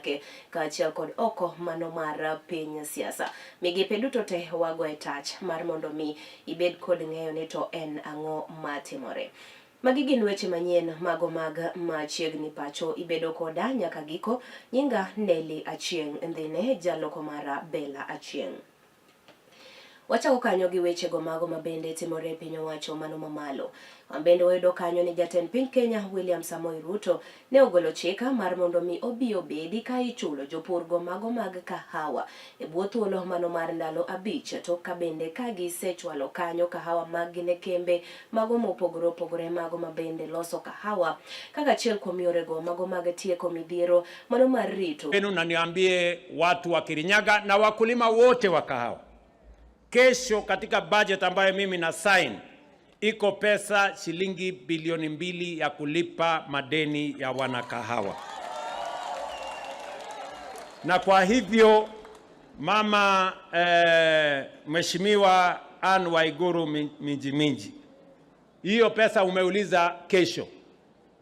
odake kaachiel kod oko mano mar piny siasa. Migepe duto te wago e tach mar mondo mi ibed kod ng'eyo ni to en ang'o matimore. Magi gin weche manyien mago mag machiegni pacho ibedo koda nyaka giko. Nyinga Nelly Achieng' Ndhine, jaloko mara Bella Achieng'. Wachako kanyo gi wechego mago ma bende timore e piny owacho mano mamalo. Wan bende wayudo kanyo ni jatend piny Kenya William Samoei Ruto ne ogolo chik mar mondo mi obi obedi ka ichulo jopurgo mago mag kahawa e bwo thuolo mano mar ndalo 5 tok ka bende ka gisechwalo kanyo kahawa maggi ne kembe mago mopogore opogore mago ma bende loso kahawa kaka achiel kuom yorego mago mag tieko midhiero mano mar rito wenu na niambie watu wa Kirinyaga na wakulima wote wa kahawa, kesho katika budget ambayo mimi na sign iko pesa shilingi bilioni 2 ya kulipa madeni ya wanakahawa. Na kwa hivyo mama Mheshimiwa Anne Waiguru Minji Minji, hiyo pesa umeuliza kesho,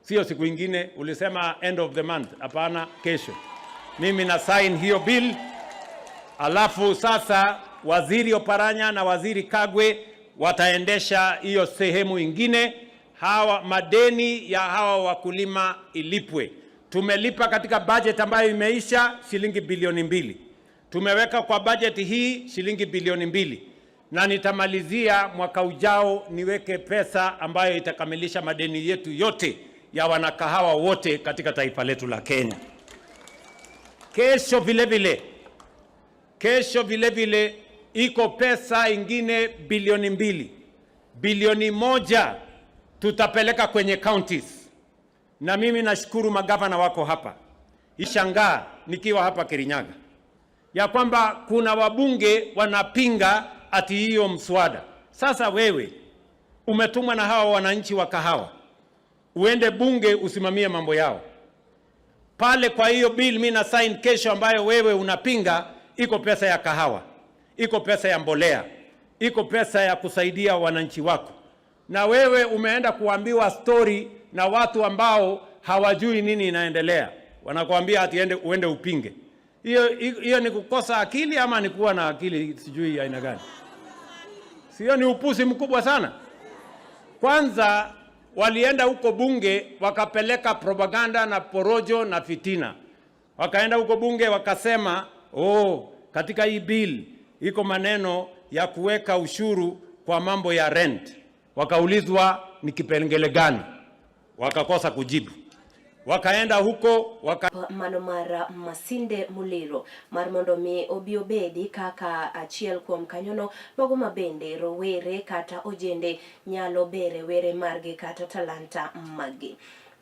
sio siku ingine. Ulisema end of the month. Hapana, kesho mimi na sign hiyo bill. Alafu sasa Waziri Oparanya na Waziri Kagwe wataendesha hiyo sehemu ingine. Hawa madeni ya hawa wakulima ilipwe. Tumelipa katika budget ambayo imeisha shilingi bilioni 2. Tumeweka kwa budget hii shilingi bilioni 2. Na nitamalizia mwaka ujao niweke pesa ambayo itakamilisha madeni yetu yote ya wanakahawa wote katika taifa letu la Kenya. Kesho vile vile, kesho vile vile iko pesa ingine bilioni 2. Bilioni 1 tutapeleka kwenye counties. Na mimi nashukuru magavana wako hapa. Ishangaa nikiwa hapa Kirinyaga ya kwamba kuna wabunge wanapinga ati hiyo mswada. Sasa wewe umetumwa na hawa wananchi wa kahawa uende bunge usimamie mambo yao pale. Kwa hiyo bill mimi na sign kesho ambayo wewe unapinga, iko pesa ya kahawa, iko pesa ya mbolea, iko pesa ya kusaidia wananchi wako, na wewe umeenda kuambiwa story na watu ambao hawajui nini inaendelea, wanakuambia ati uende upinge. Hiyo ni kukosa akili ama ni kuwa na akili sijui aina gani? Sio, ni upuzi mkubwa sana. Kwanza walienda huko bunge wakapeleka propaganda na porojo na fitina. Wakaenda huko bunge wakasema, oh, katika hii bill iko maneno ya kuweka ushuru kwa mambo ya rent. Wakaulizwa ni kipengele gani, wakakosa kujibu. Wakaenda huko waka mano mar Masinde Muliro mar mondo mi obi obedi kaka achiel kuom kanyono mago mabende rowere kata ojende nyalo bere were margi kata talanta maggi.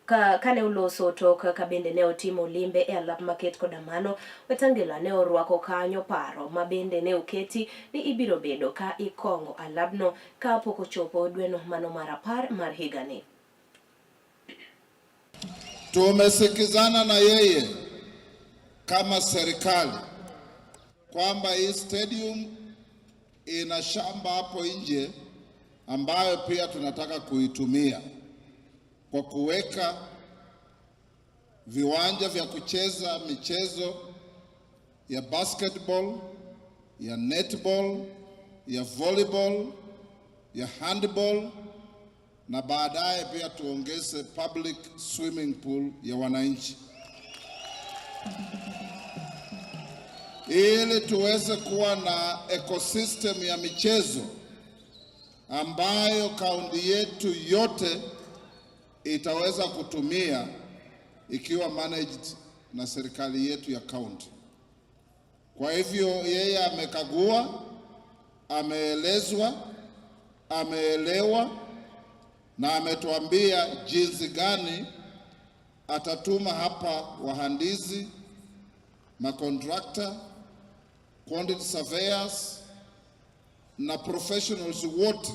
Kane oloso tok ka bende ne otimo limbe e alap maket koda mano, Wetangula ne orwako kanyo paro ma bende ne oketi ni ibiro bedo ka ikongo alabno ka pok ochopo dweno mano mar 10 mar higani. Tumesikizana na yeye kama serikali kwamba hii stadium ina shamba hapo nje ambayo pia tunataka kuitumia kwa kuweka viwanja vya kucheza michezo ya basketball, ya netball, ya volleyball, ya handball na baadaye pia tuongeze public swimming pool ya wananchi ili tuweze kuwa na ecosystem ya michezo ambayo kaunti yetu yote itaweza kutumia ikiwa managed na serikali yetu ya kaunti. Kwa hivyo yeye amekagua, ameelezwa, ameelewa na ametuambia jinsi gani atatuma hapa wahandisi, makontrakta, quantity surveyors na professionals wote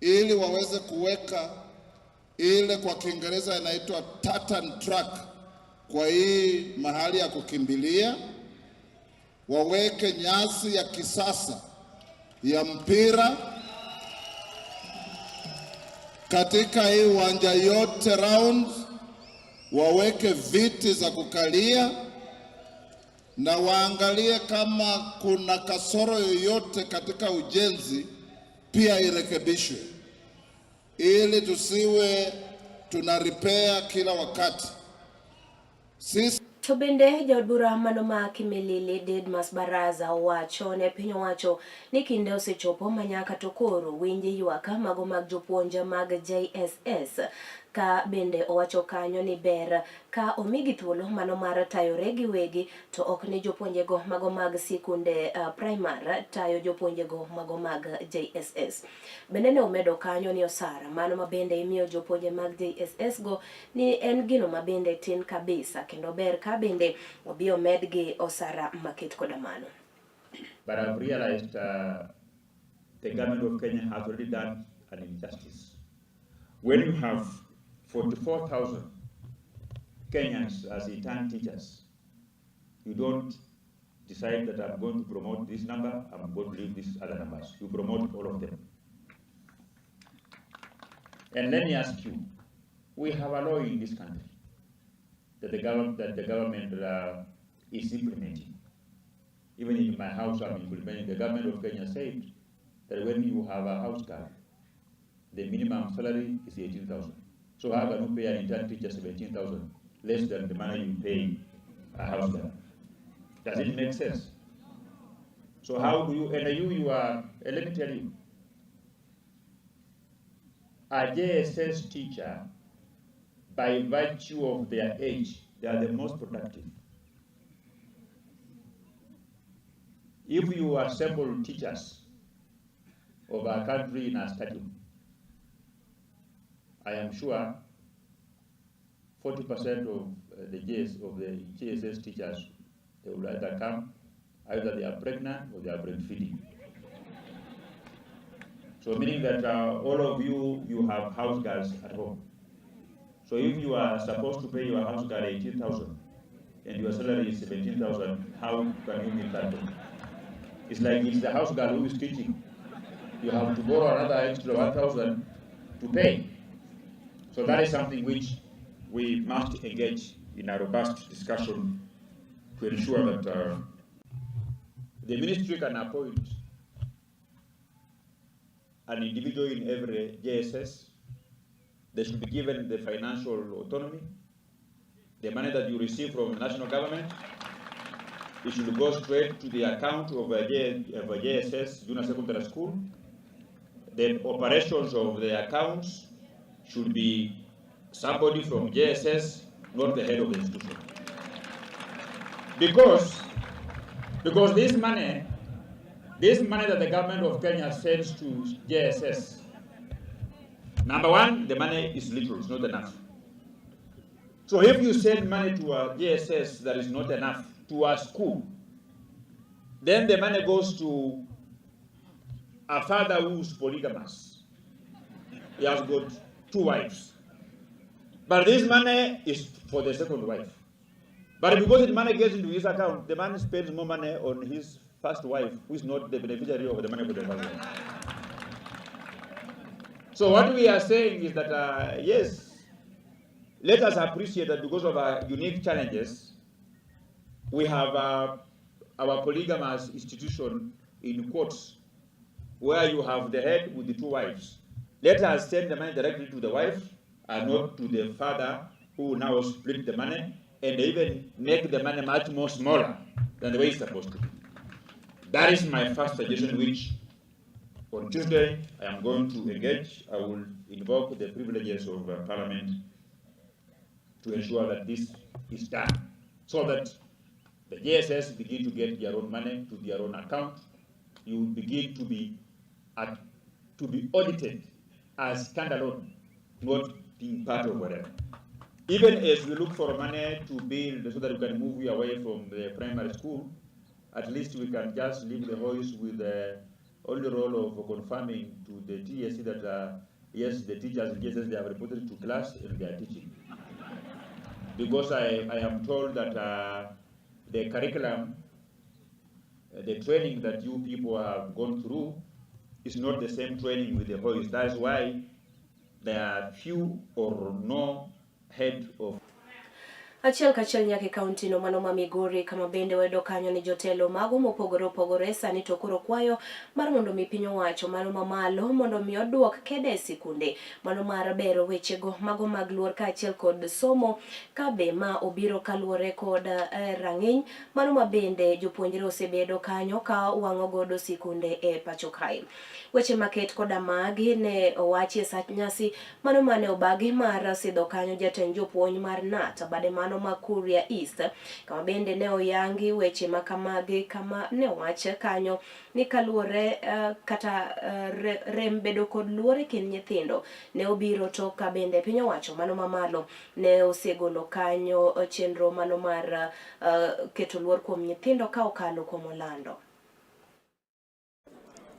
ili waweze kuweka ile kwa Kiingereza inaitwa tartan track kwa hii mahali ya kukimbilia, waweke nyasi ya kisasa ya mpira katika hii uwanja yote round, waweke viti za kukalia na waangalie kama kuna kasoro yoyote katika ujenzi pia irekebishwe, ili tusiwe tuna repair kila wakati. Sisi To bende jaod bura mano ma Kimilili Didmas Baraza owacho ne piny owacho ni kinde osechopo ma nyaka to koro winj ywak mago mag jopuonj mag JSS. Ka bende owacho kanyo ni ber ka omigi thuolo mano mar tayore giwegi to ok ni jopuonjego mago mag sikunde primar tayo jopuonjego mago mag JSS. Bende ne omedo kanyo ni osara mano ma bende imiyo jopuonje mag JSS go ni en gino ma bende tin kabisa kendo ber ka bende obi omedgi osara maket koda mano. But I've realized the government of Kenya has already done an injustice. When you have 44,000 Kenyans as intern teachers, you don't decide that I'm going to promote this number, I'm going to leave these other numbers. You promote all of them. And let me ask you, we have a law in this country that the government is implementing. Even in my house, I'm implementing. The government of Kenya said that when you have a house girl, the minimum salary is 18,000. So how can you pay an intern teacher 17,000, less than the money you pay a house girl? Does it make sense? So how do you, and you are, let me tell you, a JSS teacher, by virtue of their age, they are the most productive. If you assemble teachers of our country in a stadium, I am sure 40% of the JSS teachers, they will either come, either they are pregnant or they are breastfeeding. So meaning that all of you, you have house girls at home. So if you are supposed to pay your house girl 18,000 and your salary is 17,000, how can you meet that? It's like it's the house girl who is teaching. You have to borrow another extra 1,000 to pay. So that is something which we must engage in a robust discussion to ensure that the ministry can appoint an individual in every JSS. They should be given the financial autonomy. The money that you receive from the national government, it should go straight to the account of a JSS, junior secondary school. The operations of the accounts should be somebody from JSS, not the head of the institution. Because this money that the government of Kenya sends to JSS, number one, the money is little, it's not enough. So if you send money to a JSS that is not enough, to a school, then the money goes to a father who is polygamous. He has got two wives. But this money is for the second wife. But because the money gets into his account, the man spends more money on his first wife, who is not the beneficiary of the money for the first wife. So what we are saying is that, yes, let us appreciate that because of our unique challenges, we have our polygamous institution in quotes, where you have the head with the two wives. Let us send the money directly to the wife and not to the father, who now split the money and even make the money much more smaller than the way it's supposed to be. That is my first suggestion, which on Tuesday I am going to engage. I will invoke the privileges of Parliament to ensure that this is done, so that the JSS begin to get their own money to their own account. You begin to be audited as standalone, not being part of whatever. Even as we look for money to build so that we can move you away from the primary school, at least we can just leave the hoist with the only role of confirming to the TSC that, yes, the teachers in JSS, they have reported to class and they are teaching. Because I am told that the curriculum, the training that you people have gone through is not the same training with the hoist. That's why there are few or no head of. Achiel kachiel nyaka e kaunti no mano ma Migori kama bende wayudo kanyo ni jotelo mago mopogore opogore sani to koro kwayo mar mondo mi piny owacho mano mamalo mondo mi oduok kede e sikunde mano mar bero wechego mago mag luor kaachiel kod somo ka be ma obiro kaluwore kod rang'iny mano ma bende jopuonjre osebedo kanyo ka wang'o godo sikunde e pacho kae. Weche maket koda magi ne owachi e sach nyasi mano mane obagi mar sidho kanyo jatend jopuonj mar KNUT bade mano ma Kuria East kama bende ne oyangi weche makamagi kama ne owach kanyo ni kaluwore kata rem bedo kod luor e kind nyithindo ne obiro to ka bende piny owacho mano mamalo ne osegolo kanyo chenro mano mar keto luor kuom nyithindo ka okalo kuom olando.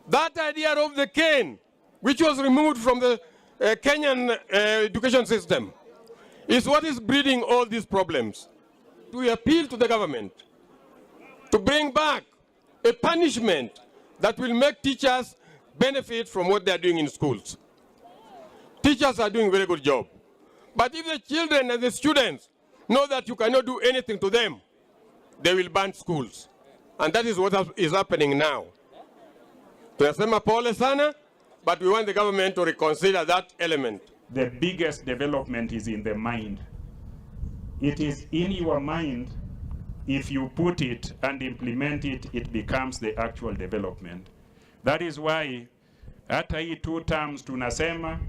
That idea of the cane, which was removed from the Kenyan education system, is what is breeding all these problems. We appeal to the government to bring back a punishment that will make teachers benefit from what they are doing in schools. Teachers are doing a very good job. But if the children and the students know that you cannot do anything to them, they will burn schools. And that is what is happening now. Tunasema pole sana, but we want the government to reconsider that element. The biggest development is in the mind. It is in your mind. If you put it and implement it, it becomes the actual development. That is why hata hii two terms tunasema,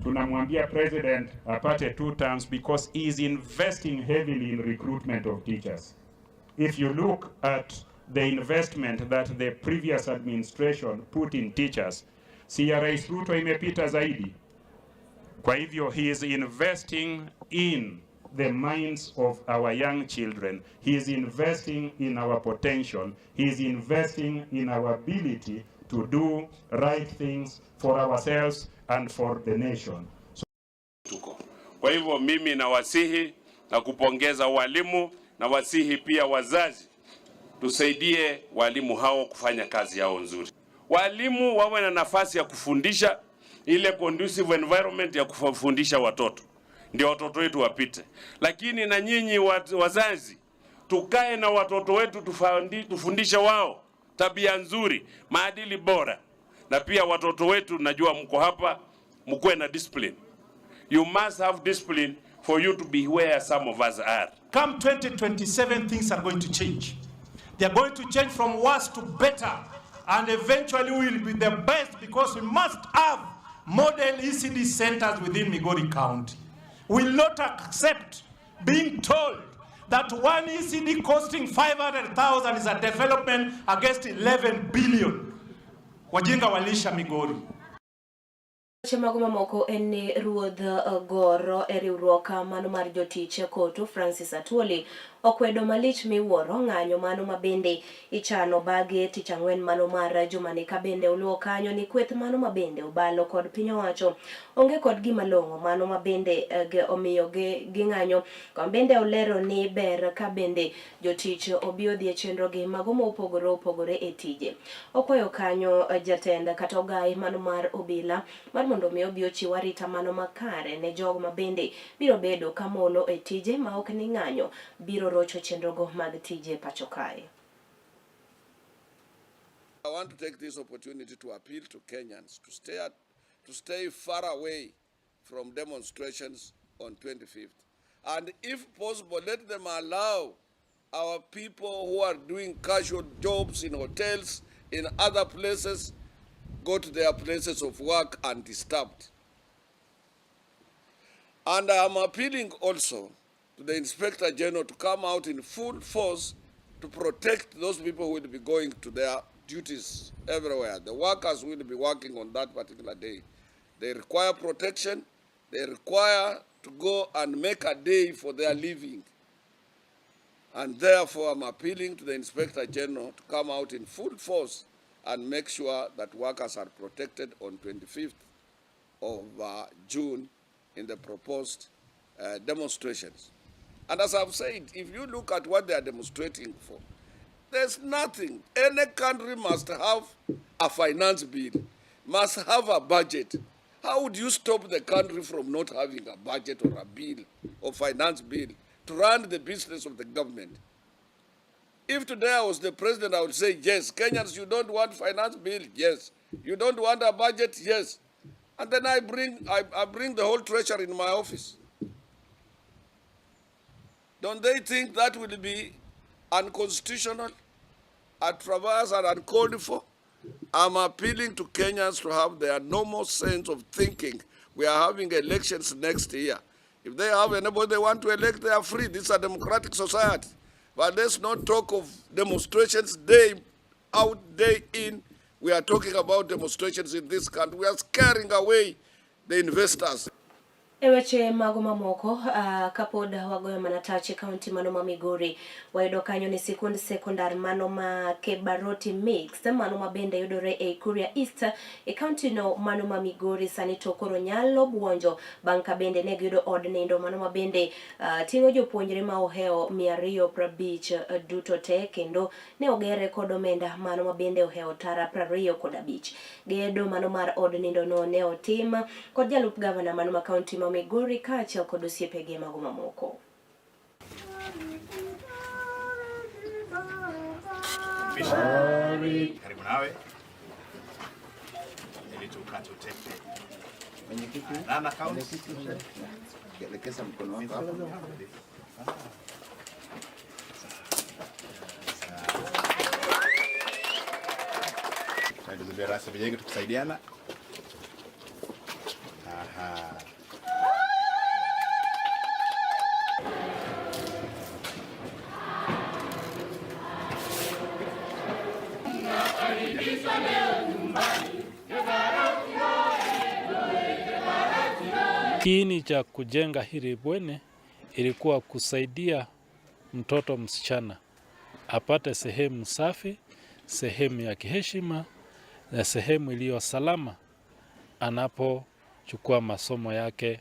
tunamwambia president apate two terms because he is investing heavily in recruitment of teachers. If you look at the investment that the previous administration put in teachers, si ya Rais Ruto imepita zaidi. Kwa hivyo he is investing in the minds of our young children. He is investing in our potential. He is investing in our ability to do right things for ourselves and for the nation. Tuko. Kwa hivyo mimi nawasihi na kupongeza walimu na wasihi pia wazazi, tusaidie walimu hao kufanya kazi yao nzuri. Walimu wawe na nafasi ya kufundisha, ile conducive environment ya kufundisha watoto, ndio watoto wetu wapite. Lakini na nyinyi wazazi, tukae na watoto wetu tufundishe wao tabia nzuri, maadili bora, na pia watoto wetu, najua mko hapa, mkuwe na discipline. You must have discipline for you to be where some of us are. Come 2027, things are going to change. They are going to change from worse to better. And eventually we will be the best because we must have model ECD centers within Migori County. We will not accept being told that one ECD costing 500,000 is a development against 11 billion. Wajinga walisha Migori. Weche mago mamoko en ni ruodh Goro e riwruok mano mar jotich COTU Francis Atwoli okwedo malich miwuoro ng'anyo mano mabende ichano bage tich ang'wen mano mar jumani ka bende oluwo kanyo ni kweth mano mabende obalo kod piny owacho onge kod gima long'o mano mabende omiyo ging'anyo kama bende olero ni ber ka bende jotich obi odhi e chenro gi mago mopogore opogore e tije. Okwayo kanyo jatend kata ogai mano mar obila mar mondo mi obi ochiw arita mano makare ne jogo mabende biro bedo kamolo e tije ma ok ni ng'anyo biro rocho chenrogo mag tije pacho kae. I want to take this opportunity to appeal to Kenyans to stay far away from demonstrations on 25th. And if possible, let them allow our people who are doing casual jobs in hotels, in other places, go to their places of work undisturbed. And I am appealing also to the Inspector General to come out in full force to protect those people who will be going to their duties everywhere. The workers will be working on that particular day. They require protection. They require to go and make a day for their living. And therefore, I'm appealing to the Inspector General to come out in full force and make sure that workers are protected on 25th of June in the proposed demonstrations. And as I've said, if you look at what they are demonstrating for, there's nothing. Any country must have a finance bill, must have a budget. How would you stop the country from not having a budget or a bill or finance bill to run the business of the government. If today I was the president, I would say, yes, Kenyans, you don't want finance bill? Yes. You don't want a budget? Yes. And then I bring the whole treasury in my office. Don't they think that will be unconstitutional, a traverse and uncalled for? I'm appealing to Kenyans to have their normal sense of thinking. We are having elections next year. If they have anybody they want to elect, they are free. This is a democratic society. But let's not talk of demonstrations day out, day in. We are talking about demonstrations in this country. We are scaring away the investors. E weche mago mamoko, kapod wagoyo mana tach e kaunti mano ma Migori, wayudo kanyo ni sikund sekondar mano ma Kebaroti Mixed mano ma bende yudore ei Kuria East e kaunti no mano ma Migori sani to koro nyalo buonjo bang' ka bende ne giyudo od nindo mano ma bende ting'o jopuonjre ma ohewo 250 duto te kendo ne ogere kod omenda mano ma bende ohewo tara 25. Gedo mano mar od nindo no ne otim kod jalup gavana mano ma kaunti ma Migori kaachiel kod osiepege mago mamoko. Karibu nawe ili tukate utepe. Nana accounts. Elekeza mkono wako hapo. Tunaendelea rasmi vijenge tukisaidiana. Aha. Kiini cha kujenga hili bweni ilikuwa kusaidia mtoto msichana apate sehemu safi, sehemu ya kiheshima na sehemu iliyo salama anapochukua masomo yake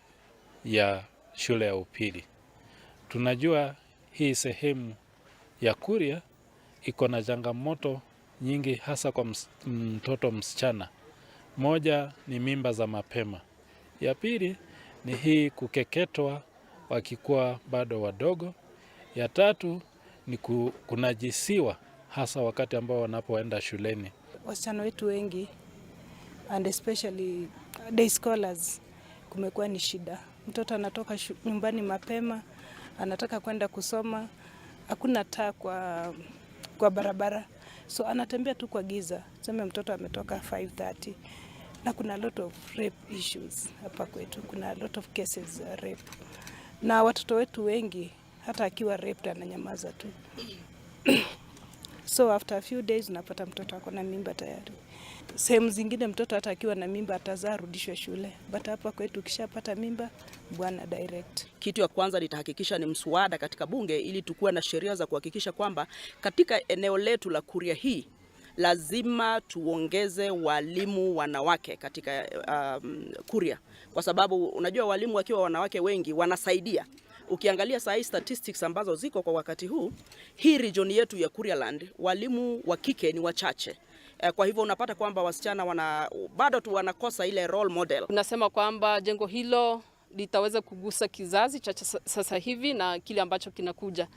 ya shule ya upili. Tunajua hii sehemu ya Kuria iko na changamoto nyingi hasa kwa mtoto msichana. Moja ni mimba za mapema. Ya pili ni hii kukeketwa wakikuwa bado wadogo. Ya tatu ni kunajisiwa hasa wakati ambao wanapoenda shuleni. Wasichana wetu wengi and especially day scholars kumekuwa ni shida. Mtoto anatoka nyumbani mapema, anataka kwenda kusoma, hakuna taa kwa barabara. So anatembea tu kwa giza. Tuseme mtoto ametoka 5:30 na kuna a lot of rape issues hapa kwetu. Kuna a lot of cases za rape. Na watoto wetu wengi hata akiwa raped ananyamaza tu. So after a few days unapata mtoto ako na mimba tayari. Sehemu zingine mtoto hata akiwa na mimba atazaa arudishwe shule. But hapa kwetu ukishapata mimba bwana direct. Kitu ya kwanza nitahakikisha ni mswada katika bunge ili tukuwe na sheria za kuhakikisha kwamba katika eneo letu la Kuria hii lazima tuongeze walimu wanawake katika Kuria, kwa sababu unajua walimu wakiwa wanawake wengi wanasaidia. Ukiangalia saa hii statistics ambazo ziko kwa wakati huu, hii region yetu ya Kurialand walimu wa kike ni wachache. Kwa hivyo unapata kwamba wasichana bado tu wanakosa ile role model. Tunasema kwamba jengo hilo litaweza kugusa kizazi cha sasa hivi na kile ambacho kinakuja.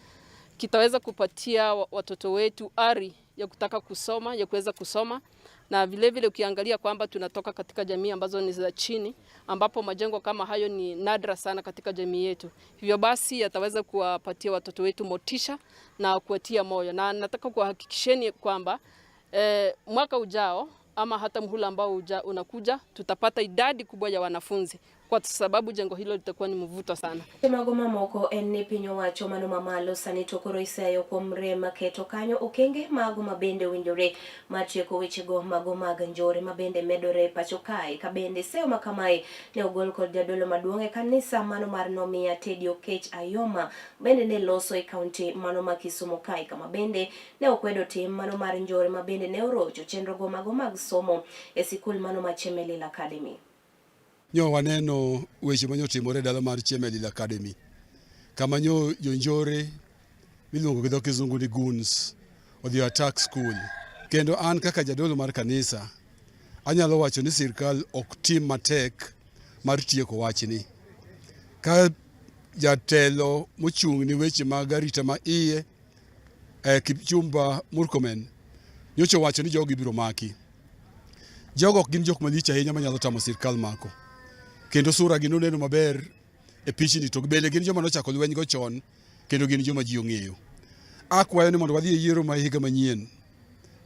Kitaweza kupatia watoto wetu ari ya kutaka kusoma, ya kuweza kusoma. Na vile vile ukiangalia kwamba tunatoka katika jamii ambazo ni za chini, ambapo majengo kama hayo ni nadra sana katika jamii yetu. Hivyo basi yataweza kuwapatia watoto wetu motisha na kuwatia moyo. Na nataka kuhakikisheni kwamba mwaka ujao ama hata muhula ambao unakuja tutapata idadi kubwa ya wanafunzi kwa sababu jengo hilo litakuwa ni mvuto sana. Mago mamoko en ni piny owacho mano mamalo sani to koro iseyo kuom rem keto kanyo okenge mago mabende owinjore mar tieko wechego mago mag njore mabende medore pacho kae. Ka bende seyo makamae ne ogol kod jadolo maduong' e kanisa mano mar Nomia Teddy Okech Ayoma bende ne loso e kaunti mano ma Kisumu kae, kama bende ne okwedo tim mano mar njore mabende ne orocho chenrogo mago mag somo e sikul mano ma Chemelil Academy. Nyo waneno weche manyotimore e dala mar Chemelil Academy, kama nyo jonjore miluongo gi dho kizungu ni goons odhi attack school. Kendo an kaka jadolo mar kanisa anyalo wacho ni sirkal ok tim matek mar tieko wachni. Ka Jatelo mochung' ni weche mag arita ma iye Kipchumba Murkomen nyocha owacho ni jogi ibiro maki. Jogo ok gin jok malich ahinya manyalo tamo sirkal mako. Kendo sura gi noneno maber e pichni to bende gin joma nochako lweny go chon kendo gin joma ji ong'eyo. Akwayo ni mondo wadhi e yiero ma higa manyien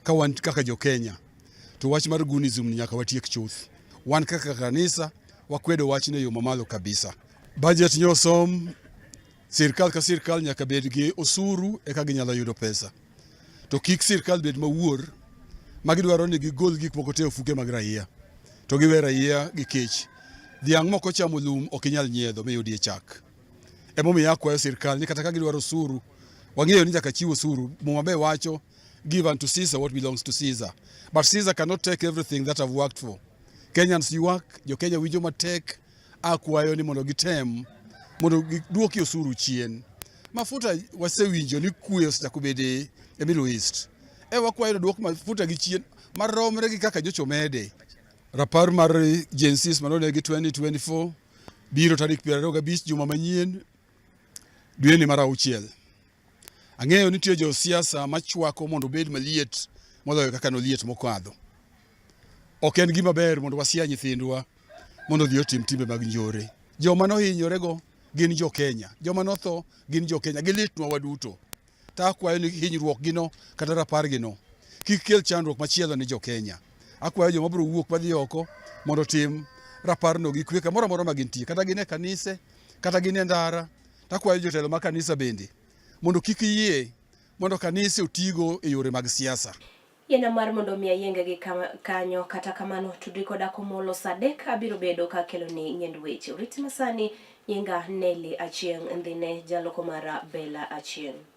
ka wan kaka jo Kenya to wach mar gunism ni nyaka watiek chuth. Wan kaka kanisa wakwedo wachno e yo mamalo kabisa. Budget nyosom sirkal ka sirkal nyaka bed gi osuru eka ginyalo yudo pesa. To kik sirkal bed mawuor ma gidwaro ni gigol gik moko te e ofuke mag raia to giwe raia gi kech. Dhiang' mok ochamo lum ok inyal nyiedho miyudie chak. Emomiyo akwayo sirkal ni kata ka gidwaro osuru, wang'eyo ni nyaka chiw osuru. Muma be wacho give unto Caesar what belongs to Caesar. But Caesar cannot take everything that I've worked for. Kenyans ywak, jo Kenya winjo matek, akwayo ni mondo gitem mondo giduoki osuru chien. Mafuta wasewinjo ni kwe osechako bede e Middle East. E wakwayo ni duok mafuta gi chien maromre gi kaka nyocha omede. Rapar mar Gen Zs manonegi 2024 biro tarik 25 juma manyien dweni mar auchiel. Ang'eyo nitie josiasa machwako mondo obed maliet moloyo kaka noliet mokadho. Ok en gima ber mondo wasia nyithindwa mondo odhi otim timbe mag njore. Joma nohinyorego gin jo Kenya, joma notho gin jo Kenya, gilitnwa waduto. To akwayo ni hinyruok gino kata rapar gino kik kel chandruok machielo ni jo Kenya. Akwayo joma biro wuok madhi oko mondo otim raparno gi kwe kamoro amora ma gintie, kata gin e kanise, kata gin e ndara. To akwayo jotelo mag kanisa bende mondo kik yie mondo kanise otigo e yore mag siasa. Yiena mar mondo mi ayienge gi kanyo kata kamano tudri koda komolo saa adek abiro bedo ka akeloni ng'end weche. Orit masani nyinga Nelly Achieng' Ndhine jaloko mara Bella Achieng'.